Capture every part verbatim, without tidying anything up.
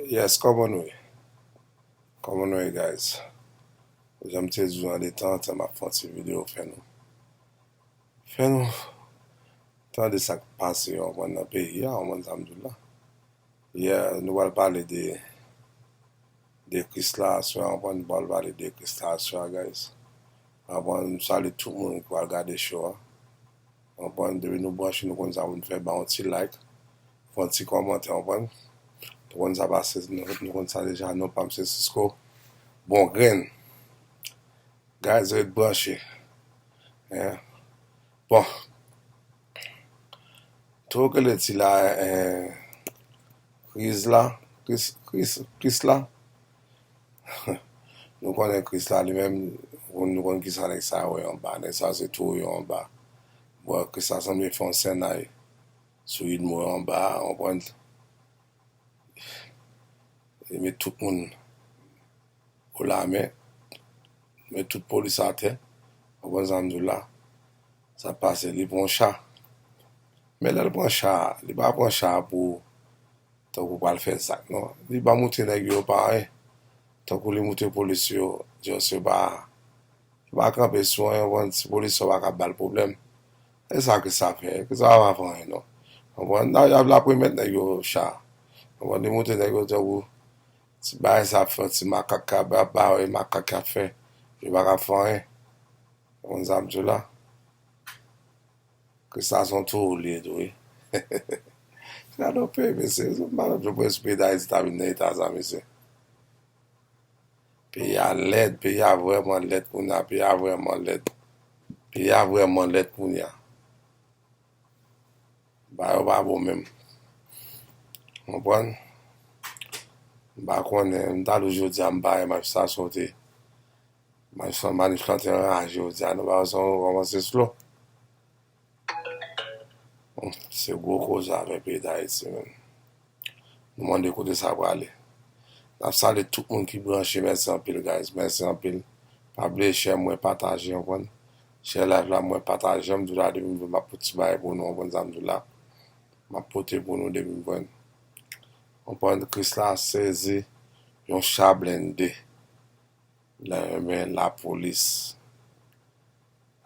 Yes, kòman nou ye? Kòman nou ye, guys? Jan m te di w nan detan, tan m ap fè yon ti videyo, fè nou. Fè nou tande sa k pase, w konprann, nan peyi a, w konprann sa m di w la. Yè, nou pral pale de, de Krisla aswè, w konprann, nou pral pale de Krisla aswè, guys. W konprann, m salye tout moun ki pral gade show a. W konprann, depi nou branche, nou konn sa pou n fè, ba yon ti like, fè yon ti kòmantè, w konprann. Nou konn sa pase, nou, nou konn sa deja, non pa m se Cisco. Bon grenn. Guys, ret branche. Hein? Bon. Tou ke le ti la, eh, kriz la, kriz, kriz, kriz la. Nou konnen kriz la li menm, nou konn kisa nèg sa yo ye anba. Nèg sa yo se tou yo anba. Bon, kriz la sanble fè yon sènay sou Idmo yo anba, w konprann? Li met tout moun o lamen, met tout polis atè, w konprann sa m di w la, sa pase, li pran yon cha. Men lè l pran cha, li pa pran cha pou, tankou pral fè zak, non. Li pa moute nèg yo pa anyen. Tankou li moute polis yo, di yo se pa, se pa kanpe sou anyen, w konprann, ti polis yo pa ka ba l pwoblèm. E sa Krisla fè, Krisla pa fè anyen, non. W konprann, l ap remèt nèg yo cha. W konprann, li moute nèg yo tankou ti bagay sa ap fè, ti makak k ap bay, makak k ap fè, yo pa ka fè anyen. Ou konn sa m di w la? Krisla se yon towo li ye tou, wi. Gade yon peyi, mesye, se malad yo prens peyi Dayiti ta vin nan eta sa, mesye. Peyi a lèd, peyi a vrèman lèd kounye a, peyi a vrèman lèd. Peyi a vrèman lèd kounye a. Bagay yo pa bon menm. Konprann? M pa konnen, m ta di w jodi a m pa wè manifestasyon te. Manif-, manifestan te anraje jodi a, nou pa wè sa kòmanse slow. Se gwo koze afè peyi Dayiti, menm. Nou mande kote sa prale. N ap salye tout moun ki branche. Mèsi anpil, guys. Mèsi anpil. Pa bliye share mwen, pataje, w konprann. Share live la, mwen pataje. M di w la depi m vin, m ap pote ti bagay pou nou, w konprann sa m di w la. M ap pote pou nou depi m vin. W konprann, Krisla sezi yon cha blende nan men lapolis.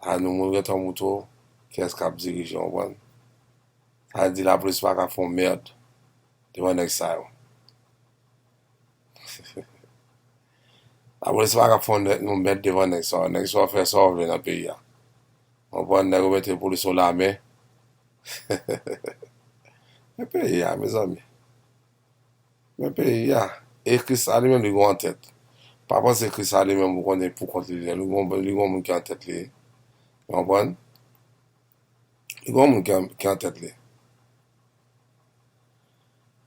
A nou moun gentan moute w kiyès k ap dirije, w konprann? Sa vle di lapolis pa ka fè yon mèd devan nèg sa yo. Lapolis pa ka fè yon nè-, yon mèd devan nèg sa yo. Nèg sa yo fè sa yo vle nan peyi a. W konprann, nèg yo mete polis o lamen. Men peyi a, mezanmi. Men peyi a. E Krisla li menm li gen yon antèt. Pa panse Krisla li menm ou konnen pou kont li li ye. Li gen, li gen yon moun ki antèt li. Ou konprann? Li gen yon moun ki an, ki antèt li.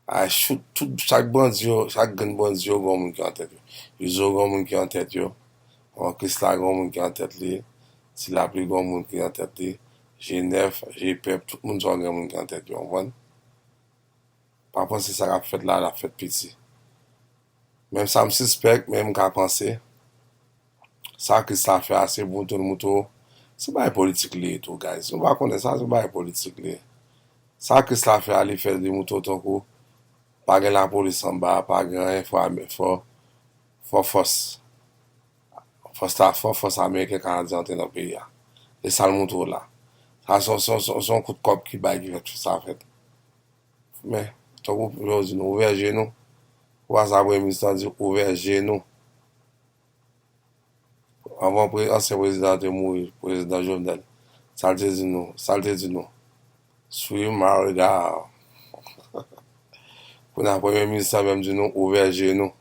Ay, chout, tout, chak bandi yo, chak gang bandi yo gen yon moun ki antèt yo. Izo gen yon moun ki antèt yo. Bon, Krisla gen yon moun ki antèt li. Ti Lapli gen yon moun ki antèt li. G nèf, G pèp, tout moun sa yo gen yon moun ki antèt yo, w konprann? Pa panse sa k ap fèt la, l ap fèt piti. Menm sa m sispèk, men m ka panse, sa Krisla fè a, se pou tou l moute w. Se bagay politik li ye tou, guys. Nou pa konnen sa, se bagay politik li ye. Sa Krisla fè a, li fè li moute w tankou pa gen lapolis anba, pa gen anyen, fò, fò, fò fòs. Fòs la, fò fòs ameriken, kanadyen antre nan peyi a. E sa l moute w la. Sa se yon, se yon, se yon, se yon kout kòb ki bay ki fè tout sa fèt. Men, tankou yo di nou, ouvè je nou. Ou pa sa premye minis lan di, ouvè je nou. Anvan pre-, ansyen prezidan te mouri, prezidan Jovenel. Sa l te di nou, sa l te di nou. Suivez mon regard. Kounye a premye minis lan menm di nou, ouvè je nou.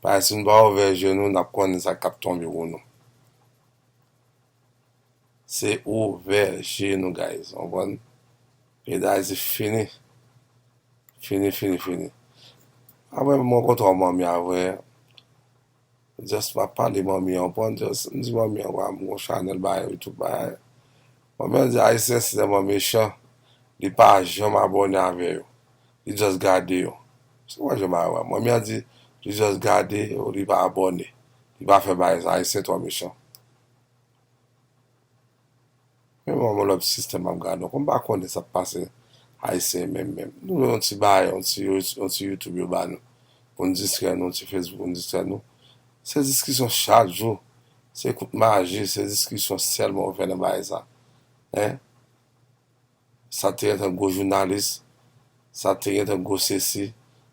Paske si nou pa ouvè je nou, n ap konnen sa k ap tonbe pou nou. Se ouvè je nou, guys. W konprann? Peyi Dayiti fini. Fini, fini, fini. Apre, m rankontre yon manmi a vre. Just m ap pale manmi an, w konprann? Just, m di manmi an, wa, m gon chanèl bagay, YouTube bagay. Manmi an di, Ayisyen se tèlman mechan, li pa janm abòne avè yo. Li just gade yo. Se pa janm avè. Manmi an di, li just gade yo, li pa abòne. Li pa fè bagay sa, Ayisyen twò mechan. Men mwen, yon lòt sistèm m ap gade, non, kòm m pa konnen sa k pase Ayisyen menm, menm. Nou yon ti bagay, yon ti, yon ti YouTube yo ba nou. pou n distrè nou, ti Facebook pou n distrè nou. Se diskisyon chak jou. Se kout maji, se diskisyon sèlman yo fè nan bagay sa. Hein? Sa te gentan gwo jounalis, sa te gentan gwo sesi,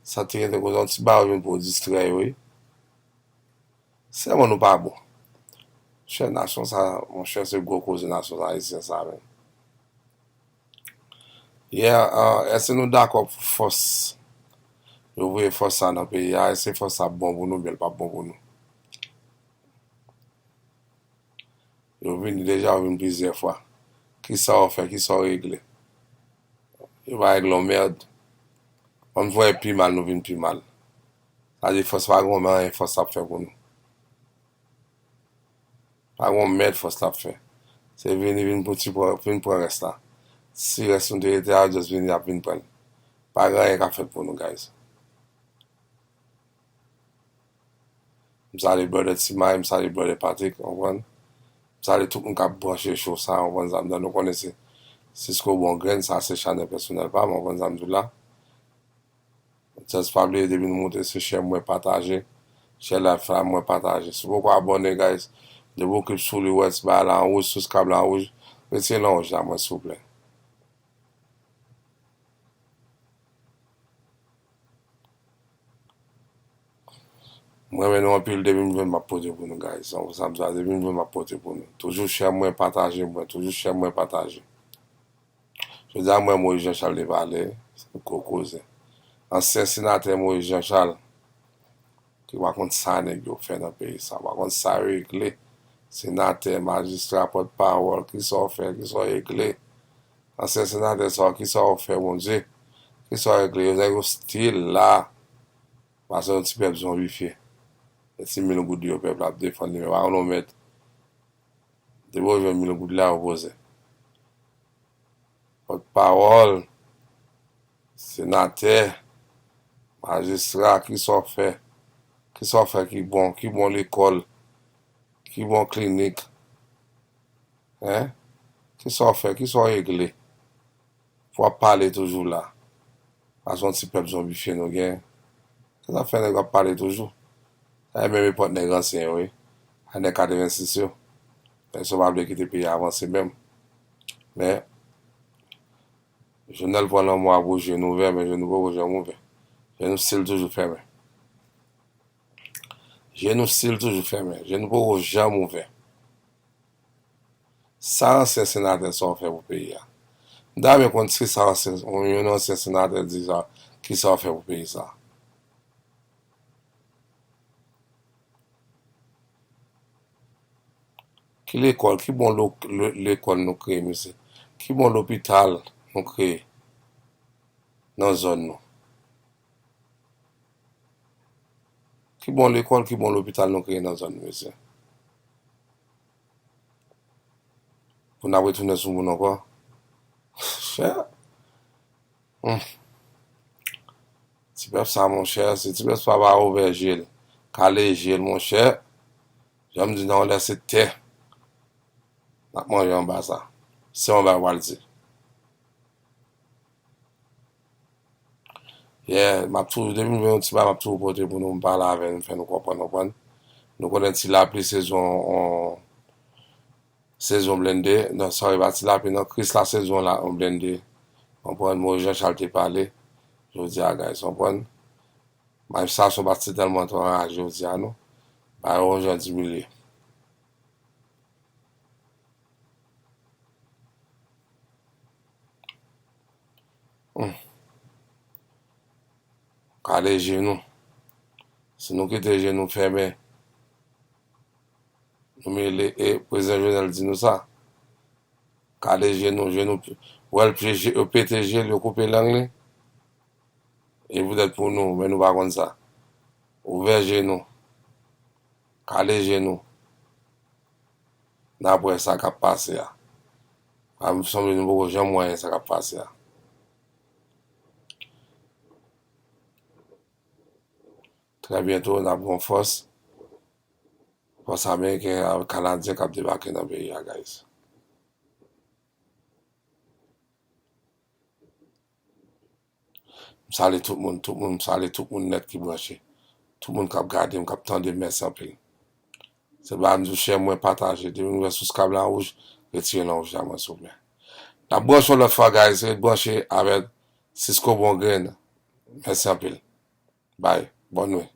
sa te gentan gwo yon ti bagay yo jwenn pou yo distrè yo, wi. Sèlman nou pa bon. Chè nasyon sa, monchè, se gwo koze nasyon ayisyen sa menm. Yeah, uh, èske nou dakò pou fòs? Yo voye fòs sa nan peyi a, èske fòs sa bon pou nou, oubyen l p ap bon pou nou? Yo vini deja, yo vin plizyè fwa. Kisa w fè? Kisa w regle? Yo pa regle yon mèd. Ban m voye pi mal, nou vin pi mal. Sa di fòs pa gen anyen fòs ap fè pou nou. Pa gen yon mèd fòs l ap fè. Se vini, vin pou ti pran, vin pran rès la. Si rès nou te rete a, just vini, y ap vin pran l. Pa gen anyen k ap fèt pou nou, guys. M salye brother Timay, m salye brother Patrick, w konprann? M salye tout moun k ap branche show sa, w konprann sa m di a, nou konnen se Cisco bon grenn, sa se chanèl pèsonèl pa m, w konprann sa m di w la. Just pa bliye, depi nou monte, se share mwen, pataje. Share live la mwen, pataje. Si w poko abòne, guys, depi w klik sou li, w wè ti bagay la an wouj, subscribe la an wouj, retire l an wouj la mwen, silvouplè. Mwen renmen nou anpil, depi m jwenn m ap pote pou nou, guys. Sa m sa, depi m jwenn m ap pote pou nou. Toujou share mwen, pataje mwen, toujou share mwen, pataje. Jodi a m wè Moyiz Janchal te pale, se gwo koze. Ansyen senatè Moyiz Janchal, ki pa konn sa nèg yo fè nan peyi sa, pa konn sa yo regle. Senatè, majistra, pòtpawòl, kisa w fè, kisa w regle? Ansyen senatè sa yo, kisa w fè, Bondye? Kisa w regle? Yo, nèg yo still la. Pase yon ti pèp zonbifye. E ti mil goud yo pèp la ap defann li, men pa yon mèd. Depi w jwenn mil goud la, yo poze. Pòtpawòl, senatè, majistra, kisa w fè? Kisa w fè ki bon? Ki bon lekòl? Ki bon klinik? Hein? Kisa w fè? Kisa w regle? Pou w ap pale toujou la. Pase yon ti pèp zonbifye nou gen. Se sa fè nèg yo ap pale toujou. Sa e menm epòk nèg ansyen yo, wi. A nèg katrevensis yo. Pèsonn pa vle kite peyi a avanse menm. Men, Jovenel pran lanmò a pou je n ouvè, men je nou poko janm ouvè. Je nou still toujou fèmen. Je nou still toujou fèmen. Je nou poko janm ouvè. Sa ansyen senatè sa w fè pou peyi a? M ta renmen konn kisa ansyen, yon ansyen senatè di sa, kisa w fè pou peyi sa? Ki lekòl, ki bon lo-, le-, lekòl nou kreye, mesye? Ki bon lopital nou kreye nan zòn nou? Ki bon lekòl, ki bon lopital nou kreye nan zòn nou, mesye? Pou n ap retounen sou moun ankò. Chè. Hmm. Ti pèp sa, monchè, si ti pèp sa pa ouvè je l, kale je l, monchè, jan m di nan yon lè se tè n ap manje anba sa. Se yon bagay w pral di. Yeah, m ap toujou, depi m jwenn yon ti bagay, m ap toujou pote pou nou, m pale avè nou, m fè nou konprann, konprann. Nou konnen ti lapli sezon, on, sezon blende, non, sorry, pa ti lapli, non, Kris la sezon la, on blende. Konprann, Moyiz Janchal te pale, jodi a, guys, konprann. Manifestasyon pa ti tèlman twò anraje jodi a, non. Bagay yo jan dimilye. Hmm. Kale je nou. Si nou kite je nou fèmen, nou mele, e prezidan Jovenel di nou sa. Kale je nou, je nou, w wè l pye je, yo pete je l, yo koupe lang li. E poutèt pou nou, men nou pa konn sa. Ouvè je nou. Kale je nou. N ap wè sa k ap pase a. A, m sanble nou poko janm wè anyen sa k ap pase a. Trè byento, n ap gen fòs. Fòs ameriken ak kanadyen k ap debake nan peyi a, guys. M salye tout moun, tout moun, m salye tout moun nèt ki branche. Tout moun k ap gade m, k ap tande m, mèsi anpil. Se la m di w, share mwen, pataje. Depi nou wè sou skab la wouj, retire nan wouj la mwen, silvouplè. N ap branche yon lòt fwa, guys. Ret branche avèk Cisco Bongren. Mèsi anpil. Bye. Bòn nwi.